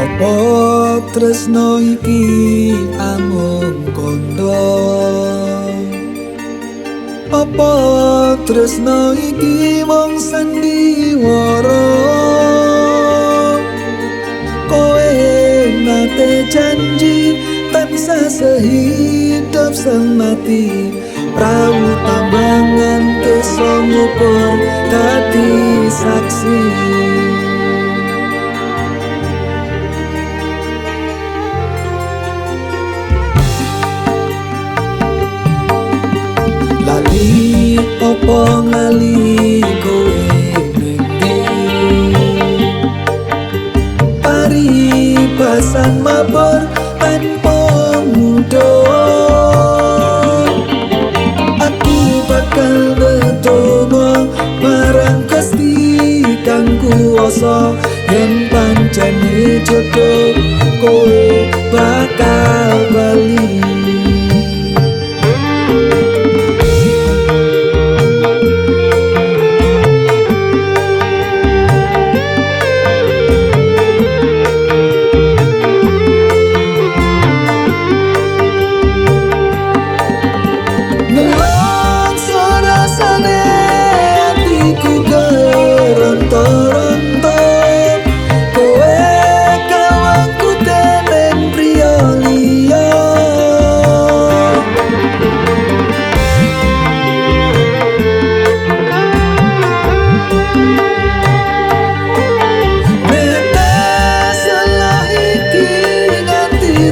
Apa tresno iki amung kondo? Apa tresno iki mung sandiwara? Kowe nate janji tansah sehidup semati, prau tambangan desa ngukur dadi saksi. Lali opo ngali kowe ning ndi? Paribasan mabur tanpa mudhun, aku bakal ndedonga marang Gusti kang kuwasa, yen pancene jodoh kowe bakal bali.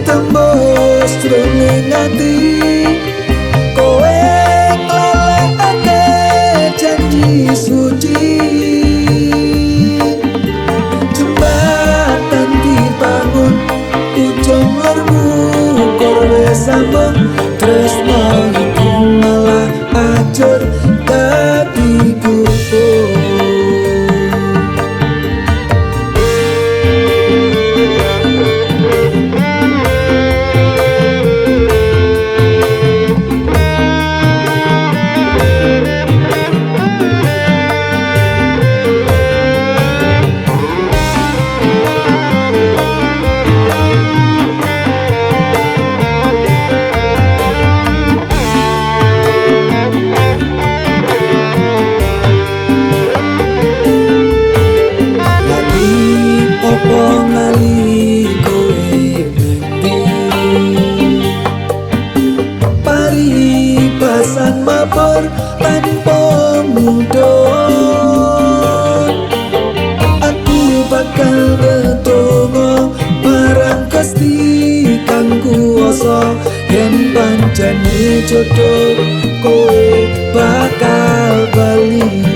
Tembus jroning ati, kowe nglalekake janji suci. Jembatan dibangun ujung lermu kowe sambung, tresno iku malah ajur dadi gubuk. Opo ngali kowe ning ndi? Paribasan mabur tanpa mudhun, aku bakal ndedonga marang Gusti kang kuwasa, yen pancene jodoh kowe bakal bali.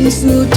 Suci.